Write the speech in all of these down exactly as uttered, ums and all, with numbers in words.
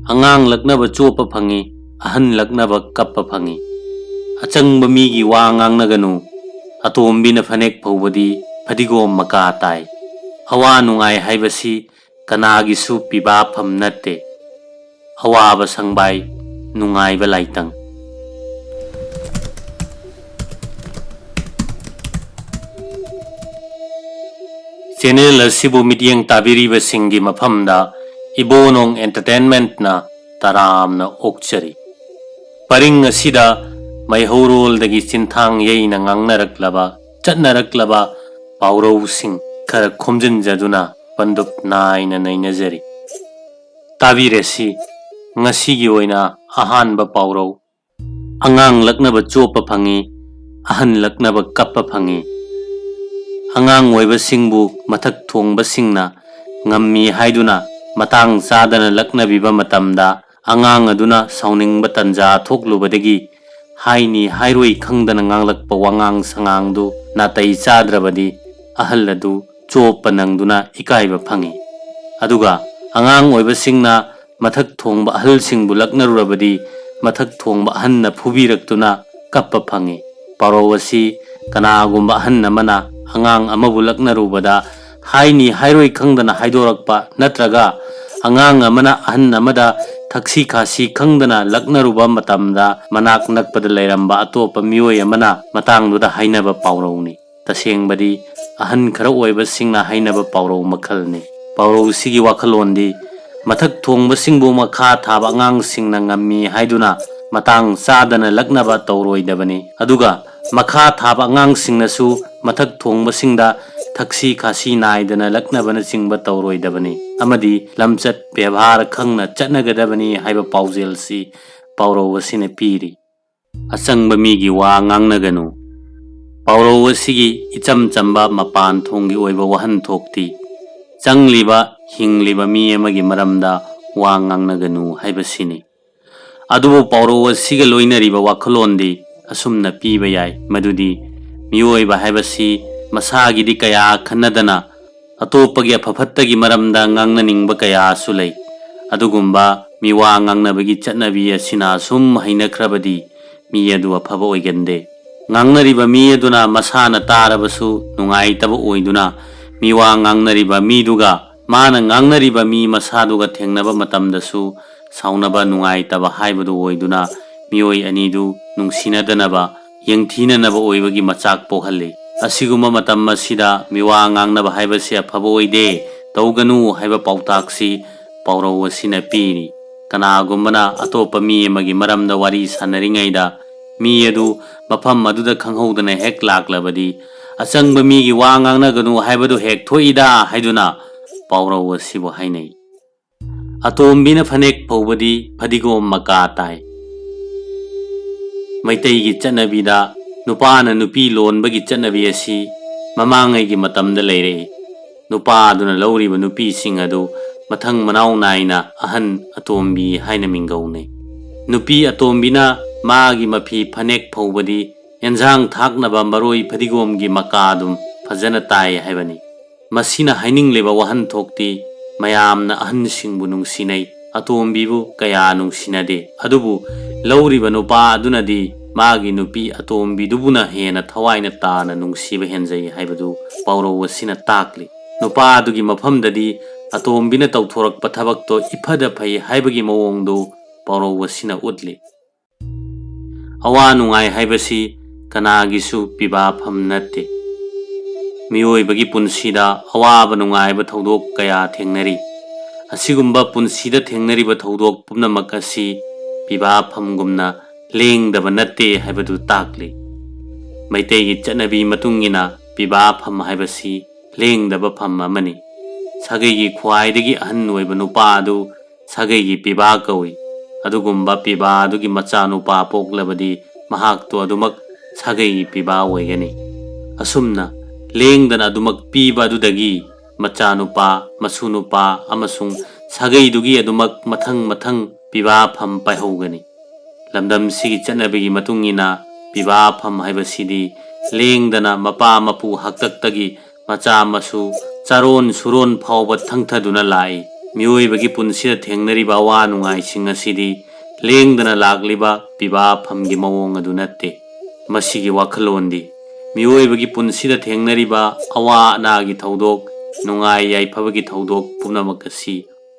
ꯑꯉꯥꯡ ꯂꯛꯅꯕ ꯆꯣꯞꯄ ꯐꯪꯏ, ꯑꯍꯟ ꯂꯛꯅꯕ ꯀꯞꯄ ꯐꯪꯏ꯫ ꯑꯆꯪꯕ ꯃꯤꯒꯤ ꯋꯥ ꯉꯥꯡꯅꯒꯅꯨ, ꯑꯇꯣꯝꯕꯤꯅ ꯐꯅꯦꯛ ꯐꯧꯕꯗꯤ ꯐꯗꯤꯒꯣꯝ ꯃꯀꯥ ꯇꯥꯏ꯫ ꯑꯋꯥ ꯅꯨꯡꯉꯥꯏ ꯍꯥꯏꯕꯁꯤ ꯀꯅꯥꯒꯤꯁꯨ ꯄꯤꯕꯥꯐꯝ ꯅꯠꯇꯦ꯫ ꯑꯋꯥꯕ ꯁꯪꯕꯥꯏ, ꯅꯨꯡꯉꯥꯏꯕ ꯂꯥꯏꯇꯪ꯫ ꯆꯦꯅꯦꯜ ꯑꯁꯤꯕꯨ ꯃꯤꯠꯌꯦꯡ ꯇꯥꯕꯤꯔꯤꯕꯁꯤꯡꯒꯤ ꯃꯐꯝꯗ ꯏꯕꯣꯅꯣꯡ ꯑꯦꯟꯇꯔꯇꯦꯟꯃꯦꯟꯠꯅ ꯇꯔꯥꯝꯅ ꯑꯣꯛꯆꯔꯤ꯫ ꯄꯔꯤꯡ ꯑꯁꯤꯗ ꯃꯩꯍꯧꯔꯣꯜꯗꯒꯤ ꯆꯤꯟꯊꯥꯡ ꯌꯩꯅ ꯉꯥꯡꯅꯔꯛꯂꯕ, ꯆꯠꯅꯔꯛꯂꯕ ꯄꯥꯎꯔꯧꯁꯤꯡ ꯈꯔ ꯈꯣꯝꯖꯤꯟꯖꯗꯨꯅ ꯄꯟꯗꯨꯞ ꯅꯥꯏꯅ ꯅꯩꯅꯖꯔꯤ꯫ ꯇꯥꯕꯤꯔꯁꯤ ꯉꯁꯤꯒꯤ ꯑꯣꯏꯅ ꯑꯍꯥꯟꯕ ꯄꯥꯎꯔꯧ꯫ ꯑꯉꯥꯡ ꯂꯛꯅꯕ ꯆꯣꯞꯄ ꯐꯪꯏ, ꯑꯍꯟ ꯂꯛꯅꯕ ꯀꯞꯄ ꯐꯪꯏ꯫ ꯑꯉꯥꯡ ꯑꯣꯏꯕꯁꯤꯡꯕꯨ ꯃꯊꯛ ꯊꯣꯡꯕꯁꯤꯡꯅ ꯉꯝꯃꯤ ꯍꯥꯏꯗꯨꯅ ꯃꯇꯥꯡ ꯆꯥꯗꯅ ꯂꯛꯅꯕꯤꯕ ꯃꯇꯝꯗ, ꯑꯉꯥꯡ ꯑꯗꯨꯅ ꯁꯥꯎꯅꯤꯡꯕ ꯇꯟꯖꯥ ꯊꯣꯛꯂꯨꯕꯗꯒꯤ ꯍꯥꯏꯅꯤ ꯍꯥꯏꯔꯣꯏ ꯈꯪꯗꯅ ꯉꯥꯡꯂꯛꯄ ꯋꯥꯉꯥꯡ ꯁꯉꯥꯡꯗꯨ ꯅꯥꯇꯩ ꯆꯥꯗ꯭ꯔꯕꯗꯤ ꯑꯍꯜ ꯑꯗꯨ ꯆꯣꯞꯄ ꯅꯪꯗꯨꯅ ꯏꯀꯥꯏꯕ ꯐꯪꯏ꯫ ꯑꯗꯨꯒ ꯑꯉꯥꯡ ꯑꯣꯏꯕꯁꯤꯡꯅ ꯃꯊꯛ ꯊꯣꯡꯕ ꯑꯍꯜꯁꯤꯡꯕꯨ ꯂꯛꯅꯔꯨꯔꯕꯗꯤ ꯃꯊꯛ ꯊꯣꯡꯕ ꯑꯍꯟꯅ ꯐꯨꯕꯤꯔꯛꯇꯨꯅ ꯀꯞꯄ ꯐꯪꯏ꯫ ꯄꯥꯎꯔꯧ ꯑꯁꯤ ꯀꯅꯥꯒꯨꯝꯕ ꯑꯍꯟ ꯑꯃꯅ ꯑꯉꯥꯡ ꯑꯃꯕꯨ ꯂꯛꯅꯔꯨꯕꯗ ꯍꯥꯏꯅꯤ ꯍꯥꯏꯔꯣꯏ ꯈꯪꯗꯅ ꯍꯥꯏꯗꯣꯔꯛꯄ ꯅꯠꯇ꯭ꯔꯒ ꯑꯉꯥꯡ ꯑꯃꯅ ꯑꯍꯟ ꯑꯃꯗ ꯊꯛꯁꯤ ꯈꯥꯁꯤ ꯈꯪꯗꯅ ꯂꯛꯅꯔꯨꯕ ꯃꯇꯝꯗ ꯃꯅꯥꯛ ꯅꯛꯄꯗ ꯂꯩꯔꯝꯕ ꯑꯇꯣꯞꯄ ꯃꯤꯑꯣꯏ ꯑꯃꯅ ꯃꯇꯥꯡꯗꯨꯗ ꯍꯥꯏꯅꯕ ꯄꯥꯎꯔꯧꯅꯤ꯫ ꯇꯁꯦꯡꯕꯗꯤ ꯑꯍꯟ ꯈꯔ ꯑꯣꯏꯕꯁꯤꯡꯅ ꯍꯥꯏꯅꯕ ꯄꯥꯎꯔꯧ ꯃꯈꯜꯅꯤ꯫ ꯄꯥꯎꯔꯧꯁꯤꯒꯤ ꯋꯥꯈꯜꯂꯣꯟꯗꯤ ꯃꯊꯛ ꯊꯣꯡꯕꯁꯤꯡꯕꯨ ꯃꯈꯥ ꯊꯥꯕ ꯑꯉꯥꯡꯁꯤꯡꯅ ꯉꯝꯃꯤ ꯍꯥꯏꯗꯨꯅ ꯃꯇꯥꯡ ꯆꯥꯗꯅ ꯂꯛꯅꯕ ꯇꯧꯔꯣꯏꯗꯕꯅꯤ꯫ ꯑꯗꯨꯒ ꯃꯈꯥ ꯊꯥꯕ ꯑꯉꯥꯡꯁꯤꯡꯅꯁꯨ ꯃꯊꯛ ꯊꯣꯡꯕꯁꯤꯡꯗ ꯊꯛꯁꯤ ꯈꯥꯁꯤ ꯅꯥꯏꯗꯅ ꯂꯛꯅꯕꯅꯆꯤꯡꯕ ꯇꯧꯔꯣꯏꯗꯕꯅꯤ ꯑꯃꯗꯤ ꯂꯝꯆꯠ ꯕꯦꯕꯥꯔ ꯈꯪꯅ ꯆꯠꯅꯒꯗꯕꯅꯤ ꯍꯥꯏꯕ ꯄꯥꯎꯖꯦꯜꯁꯤ ꯄꯥꯎꯔꯧ ꯑꯁꯤꯅ ꯄꯤꯔꯤ꯫ ꯑꯆꯪꯕ ꯃꯤꯒꯤ ꯋꯥ ꯉꯥꯡꯅꯒꯅꯨ꯫ ꯄꯥꯎꯔꯧ ꯑꯁꯤꯒꯤ ꯏꯆꯝ ꯆꯝꯕ ꯃꯄꯥꯟ ꯊꯣꯡꯒꯤ ꯑꯣꯏꯕ ꯋꯥꯍꯟꯊꯣꯛꯇꯤ ꯆꯪꯂꯤꯕ, ꯍꯤꯡꯂꯤꯕ ꯃꯤ ꯑꯃꯒꯤ ꯃꯔꯝꯗ ꯋꯥ ꯉꯥꯡꯅꯒꯅꯨ ꯍꯥꯏꯕꯁꯤꯅꯤ꯫ ꯑꯗꯨꯕꯨ ꯄꯥꯎꯔꯧ ꯑꯁꯤꯒ ꯂꯣꯏꯅꯔꯤꯕ ꯋꯥꯈꯜꯂꯣꯟꯗꯤ ꯑꯁꯨꯝꯅ ꯄꯤꯕ ꯌꯥꯏ, ꯃꯗꯨꯗꯤ ꯃꯤꯑꯣꯏꯕ ꯍꯥꯏꯕꯁꯤ ꯃꯁꯥꯒꯤꯗꯤ ꯀꯌꯥ ꯈꯟꯅꯗꯅ ꯑꯇꯣꯞꯄꯒꯤ ꯑꯐ ꯐꯠꯇꯒꯤ ꯃꯔꯝꯗ ꯉꯥꯡꯅꯅꯤꯡꯕ ꯀꯌꯥꯁꯨ ꯂꯩ꯫ ꯑꯗꯨꯒꯨꯝꯕ ꯃꯤꯋꯥ ꯉꯥꯡꯅꯕꯒꯤ ꯆꯠꯅꯕꯤ ꯑꯁꯤꯅ ꯑꯁꯨꯝ ꯍꯩꯅꯈ꯭ꯔꯕꯗꯤ ꯃꯤ ꯑꯗꯨ ꯑꯐꯕ ꯑꯣꯏꯒꯟꯗꯦ꯫ ꯉꯥꯡꯅꯔꯤꯕ ꯃꯤ ꯑꯗꯨꯅ ꯃꯁꯥꯅ ꯇꯥꯔꯕꯁꯨ ꯅꯨꯡꯉꯥꯏꯇꯕ ꯑꯣꯏꯗꯨꯅ ꯃꯤꯋꯥ ꯉꯥꯡꯅꯔꯤꯕ ꯃꯤꯗꯨꯒ ꯃꯥꯅ ꯉꯥꯡꯅꯔꯤꯕ ꯃꯤ ꯃꯁꯥꯗꯨꯒ ꯊꯦꯡꯅꯕ ꯃꯇꯝꯗꯁꯨ ꯁꯥꯎꯅꯕ, ꯅꯨꯡꯉꯥꯏꯇꯕ ꯍꯥꯏꯕꯗꯨ ꯑꯣꯏꯗꯨꯅ ꯃꯤꯑꯣꯏ ꯑꯅꯤꯗꯨ ꯅꯨꯡꯁꯤꯅꯗꯅꯕ, ꯌꯦꯡꯊꯤꯅꯅꯕ ꯑꯣꯏꯕꯒꯤ ꯃꯆꯥꯛ ꯄꯣꯛꯍꯜꯂꯤ꯫ ꯑꯁꯤꯒꯨꯝꯕ ꯃꯇꯝ ꯑꯁꯤꯗ ꯃꯤꯋꯥ ꯉꯥꯡꯅꯕ ꯍꯥꯏꯕꯁꯤ ꯑꯐꯕ ꯑꯣꯏꯗꯦ, ꯇꯧꯒꯅꯨ ꯍꯥꯏꯕ ꯄꯥꯎꯇꯥꯛꯁꯤ ꯄꯥꯎꯔꯧ ꯑꯁꯤꯅ ꯄꯤꯔꯤ꯫ ꯀꯅꯥꯒꯨꯝꯕꯅ ꯑꯇꯣꯞꯄ ꯃꯤ ꯑꯃꯒꯤ ꯃꯔꯝꯗ ꯋꯥꯔꯤ ꯁꯥꯟꯅꯔꯤꯉꯩꯗ ꯃꯤ ꯑꯗꯨ ꯃꯐꯝ ꯑꯗꯨꯗ ꯈꯪꯍꯧꯗꯅ ꯍꯦꯛ ꯂꯥꯛꯂꯕꯗꯤ, "ꯑꯆꯪꯕ ꯃꯤꯒꯤ ꯋꯥ ꯉꯥꯡꯅꯒꯅꯨ ꯍꯥꯏꯕꯗꯨ ꯍꯦꯛ ꯊꯣꯛꯏꯗ" ꯍꯥꯏꯗꯨꯅ ꯄꯥꯎꯔꯧ ꯑꯁꯤꯕꯨ ꯍꯥꯏꯅꯩ꯫ "ꯑꯇꯣꯝꯕꯤꯅ ꯐꯅꯦꯛ ꯐꯧꯕꯗꯤ ꯐꯗꯤꯒꯣꯝ ꯃꯀꯥ ꯇꯥꯏ"꯫ ꯃꯩꯇꯩꯒꯤ ꯆꯠꯅꯕꯤꯗ ꯅꯨꯄꯥꯅ ꯅꯨꯄꯤ ꯂꯣꯟꯕꯒꯤ ꯆꯠꯅꯕꯤ ꯑꯁꯤ ꯃꯃꯥꯡꯉꯩꯒꯤ ꯃꯇꯝꯗ ꯂꯩꯔꯛꯏ꯫ ꯅꯨꯄꯥ ꯑꯗꯨꯅ ꯂꯧꯔꯤꯕ ꯅꯨꯄꯤꯁꯤꯡ ꯑꯗꯨ ꯃꯊꯪ ꯃꯅꯥꯎ ꯅꯥꯏꯅ ꯑꯍꯟ ꯑꯇꯣꯝꯕꯤ ꯍꯥꯏꯅ ꯃꯤꯡꯒꯧꯅꯩ꯫ ꯅꯨꯄꯤ ꯑꯇꯣꯝꯕꯤꯅ ꯃꯥꯒꯤ ꯃꯐꯤ ꯐꯅꯦꯛ ꯐꯧꯕꯗꯤ ꯑꯦꯟꯁꯥꯡ ꯊꯥꯛꯅꯕ ꯃꯔꯣꯏ ꯐꯗꯤꯒꯣꯝꯒꯤ ꯃꯀꯥ ꯑꯗꯨꯝ ꯐꯖꯅ ꯇꯥꯏ ꯍꯥꯏꯕꯅꯤ꯫ ꯃꯁꯤꯅ ꯍꯥꯏꯅꯤꯡꯂꯤꯕ ꯋꯥꯍꯟꯊꯣꯛꯇꯤ ꯃꯌꯥꯝꯅ ꯑꯍꯟꯁꯤꯡꯕꯨ ꯅꯨꯡꯁꯤꯅꯩ, ꯑꯇꯣꯝꯕꯤꯕꯨ ꯀꯌꯥ ꯅꯨꯡꯁꯤꯅꯗꯦ꯫ ꯑꯗꯨꯕꯨ ꯂꯧꯔꯤꯕ ꯅꯨꯄꯥ ꯑꯗꯨꯅꯗꯤ ꯃꯥꯒꯤ ꯅꯨꯄꯤ ꯑꯇꯣꯝꯕꯤꯗꯨꯕꯨꯅ ꯍꯦꯟꯅ ꯊꯋꯥꯏꯅ ꯇꯥꯅ ꯅꯨꯡꯁꯤꯕ ꯍꯦꯟꯖꯩ ꯍꯥꯏꯕꯗꯨ ꯄꯥꯎꯔꯧ ꯑꯁꯤꯅ ꯇꯥꯛꯂꯤ꯫ ꯅꯨꯄꯥ ꯑꯗꯨꯒꯤ ꯃꯐꯝꯗꯗꯤ ꯑꯇꯣꯝꯕꯤꯅ ꯇꯧꯊꯣꯔꯛꯄ ꯊꯕꯛꯇꯣ ꯏꯐꯗ ꯐꯩ ꯍꯥꯏꯕꯒꯤ ꯃꯑꯣꯡꯗꯨ ꯄꯥꯎꯔꯧ ꯑꯁꯤꯅ ꯎꯠꯂꯤ꯫ ꯑꯋꯥ ꯅꯨꯡꯉꯥꯏ ꯍꯥꯏꯕꯁꯤ ꯀꯅꯥꯒꯤꯁꯨ ꯄꯤꯕꯥꯐꯝ ꯅꯠꯇꯦ꯫ ꯃꯤꯑꯣꯏꯕꯒꯤ ꯄꯨꯟꯁꯤꯗ ꯑꯋꯥꯕ ꯅꯨꯡꯉꯥꯏꯕ ꯊꯧꯗꯣꯛ ꯀꯌꯥ ꯊꯦꯡꯅꯔꯤ꯫ ꯑꯁꯤꯒꯨꯝꯕ ꯄꯨꯟꯁꯤꯗ ꯊꯦꯡꯅꯔꯤꯕ ꯊꯧꯗꯣꯛ ꯄꯨꯝꯅꯃꯛ ꯑꯁꯤ ꯄꯤꯕꯥꯐꯝꯒꯨꯝꯅ ꯂꯦꯡꯗꯕ ꯅꯠꯇꯦ ꯍꯥꯏꯕꯗꯨ ꯇꯥꯛꯂꯤ꯫ ꯃꯩꯇꯩꯒꯤ ꯆꯠꯅꯕꯤ ꯃꯇꯨꯡ ꯏꯟꯅ ꯄꯤꯕꯥꯐꯝ ꯍꯥꯏꯕꯁꯤ ꯂꯦꯡꯗꯕ ꯐꯝ ꯑꯃꯅꯤ꯫ ꯁꯥꯒꯩꯒꯤ ꯈ꯭ꯋꯥꯏꯗꯒꯤ ꯑꯍꯟ ꯑꯣꯏꯕ ꯅꯨꯄꯥ ꯑꯗꯨ ꯁꯥꯒꯩꯒꯤ ꯄꯤꯕꯥ ꯀꯧꯏ꯫ ꯑꯗꯨꯒꯨꯝꯕ ꯄꯤꯕꯥ ꯑꯗꯨꯒꯤ ꯃꯆꯥꯅꯨꯄꯥ ꯄꯣꯛꯂꯕꯗꯤ ꯃꯍꯥꯛꯇꯨ ꯑꯗꯨꯃꯛ ꯁꯥꯒꯩꯒꯤ ꯄꯤꯕꯥ ꯑꯣꯏꯒꯅꯤ꯫ ꯑꯁꯨꯝꯅ ꯂꯦꯡꯗꯅ ꯑꯗꯨꯃꯛ ꯄꯤꯕ ꯑꯗꯨꯗꯒꯤ ꯃꯆꯥꯅꯨꯄꯥ, ꯃꯁꯨꯅꯨꯄꯥ ꯑꯃꯁꯨꯡ ꯁꯥꯒꯩꯗꯨꯒꯤ ꯑꯗꯨꯃꯛ ꯃꯊꯪ ꯃꯊꯪ ꯄꯤꯕꯥꯐꯝ ꯄꯥꯏꯍꯧꯒꯅꯤ꯫ ꯂꯝꯗꯝꯁꯤꯒꯤ ꯆꯠꯅꯕꯤꯒꯤ ꯃꯇꯨꯡ ꯏꯟꯅ ꯄꯤꯕꯥꯐꯝ ꯍꯥꯏꯕꯁꯤꯗꯤ ꯂꯦꯡꯗꯅ ꯃꯄꯥ ꯃꯄꯨ ꯍꯥꯛꯇꯛꯇꯒꯤ ꯃꯆꯥ ꯃꯁꯨ ꯆꯥꯔꯣꯟ ꯁꯨꯔꯣꯟ ꯐꯥꯎꯕ ꯊꯪꯊꯗꯨꯅ ꯂꯥꯛꯏ꯫ ꯃꯤꯑꯣꯏꯕꯒꯤ ꯄꯨꯟꯁꯤꯗ ꯊꯦꯡꯅꯔꯤꯕ ꯑꯋꯥ ꯅꯨꯡꯉꯥꯏꯁꯤꯡ ꯑꯁꯤꯗꯤ ꯂꯦꯡꯗꯅ ꯂꯥꯛꯂꯤꯕ ꯄꯤꯕꯥꯐꯝꯒꯤ ꯃꯑꯣꯡ ꯑꯗꯨ ꯅꯠꯇꯦ꯫ ꯃꯁꯤꯒꯤ ꯋꯥꯈꯜꯂꯣꯟꯗꯤ ꯃꯤꯑꯣꯏꯕꯒꯤ ꯄꯨꯟꯁꯤꯗ ꯊꯦꯡꯅꯔꯤꯕ ꯑꯋꯥ ꯑꯅꯥꯒꯤ ꯊꯧꯗꯣꯛ, ꯅꯨꯡꯉꯥꯏ ꯌꯥꯏꯐꯕꯒꯤ ꯊꯧꯗꯣꯛ ꯄꯨꯝꯅꯃꯛ ꯑꯁꯤ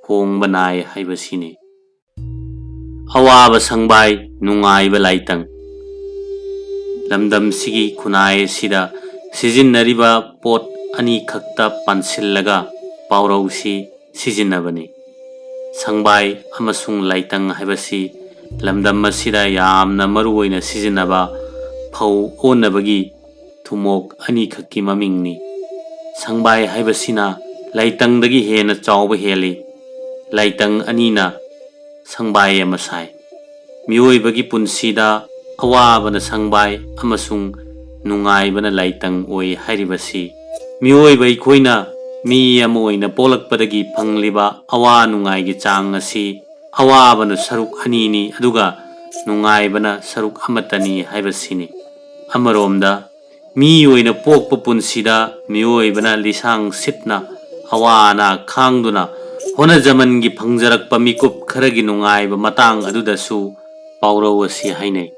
ꯍꯣꯡꯕ ꯅꯥꯏ ꯍꯥꯏꯕꯁꯤꯅꯤ꯫ ꯑꯋꯥꯕ ꯁꯪꯕꯥꯏ, ꯅꯨꯡꯉꯥꯏꯕ ꯂꯥꯏꯇꯪ꯫ ꯂꯝꯗꯝꯁꯤꯒꯤ ꯈꯨꯟꯅꯥꯏ ꯑꯁꯤꯗ ꯁꯤꯖꯤꯟꯅꯔꯤꯕ ꯄꯣꯠ ꯑꯅꯤꯈꯛꯇ ꯄꯥꯟꯁꯤꯜꯂꯒ ꯄꯥꯎꯔꯧꯁꯤ ꯁꯤꯖꯤꯟꯅꯕꯅꯤ꯫ ꯁꯪꯕꯥꯏ ꯑꯃꯁꯨꯡ ꯂꯥꯏꯇꯪ ꯍꯥꯏꯕꯁꯤ ꯂꯝꯗꯝ ꯑꯁꯤꯗ ꯌꯥꯝꯅ ꯃꯔꯨ ꯑꯣꯏꯅ ꯁꯤꯖꯤꯟꯅꯕ ꯐꯧ ꯑꯣꯟꯅꯕꯒꯤ ꯊꯨꯝꯃꯣꯛ ꯑꯅꯤꯈꯛꯀꯤ ꯃꯃꯤꯡꯅꯤ꯫ ꯁꯪꯕꯥꯏ ꯍꯥꯏꯕꯁꯤꯅ ꯂꯥꯏꯇꯪꯗꯒꯤ ꯍꯦꯟꯅ ꯆꯥꯎꯕ ꯍꯦꯜꯂꯤ꯫ ꯂꯥꯏꯇꯪ ꯑꯅꯤꯅ ꯁꯪꯕꯥꯏ ꯑꯃ ꯁꯥꯏ꯫ ꯃꯤꯑꯣꯏꯕꯒꯤ ꯄꯨꯟꯁꯤꯗ ꯑꯋꯥꯕꯅ ꯁꯪꯕꯥꯏ ꯑꯃꯁꯨꯡ ꯅꯨꯡꯉꯥꯏꯕꯅ ꯂꯥꯏꯇꯪ ꯑꯣꯏ ꯍꯥꯏꯔꯤꯕꯁꯤ ꯃꯤꯑꯣꯏꯕ ꯑꯩꯈꯣꯏꯅ ꯃꯤ ꯑꯃ ꯑꯣꯏꯅ ꯄꯣꯛꯂꯛꯄꯗꯒꯤ ꯐꯪꯂꯤꯕ ꯑꯋꯥ ꯅꯨꯡꯉꯥꯏꯒꯤ ꯆꯥꯡ ꯑꯁꯤ ꯑꯋꯥꯕꯅ ꯁꯔꯨꯛ ꯑꯅꯤꯅꯤ, ꯑꯗꯨꯒ ꯅꯨꯡꯉꯥꯏꯕꯅ ꯁꯔꯨꯛ ꯑꯃꯠꯇꯅꯤ ꯍꯥꯏꯕꯁꯤꯅꯤ꯫ ꯑꯃꯔꯣꯝꯗ, ꯃꯤ ꯑꯣꯏꯅ ꯄꯣꯛꯄ ꯄꯨꯟꯁꯤꯗ ꯃꯤꯑꯣꯏꯕꯅ ꯂꯤꯁꯥꯡ ꯁꯤꯠꯅ ꯑꯋꯥ ꯑꯅꯥ ꯈꯥꯡꯗꯨꯅ ꯍꯣꯠꯅꯖꯃꯟꯒꯤ ꯐꯪꯖꯔꯛꯄ ꯃꯤꯀꯨꯞ ꯈꯔꯒꯤ ꯅꯨꯡꯉꯥꯏꯕ ꯃꯇꯥꯡ ꯑꯗꯨꯗꯁꯨ ꯄꯥꯎꯔꯧ ꯑꯁꯤ ꯍꯥꯏꯅꯩ꯫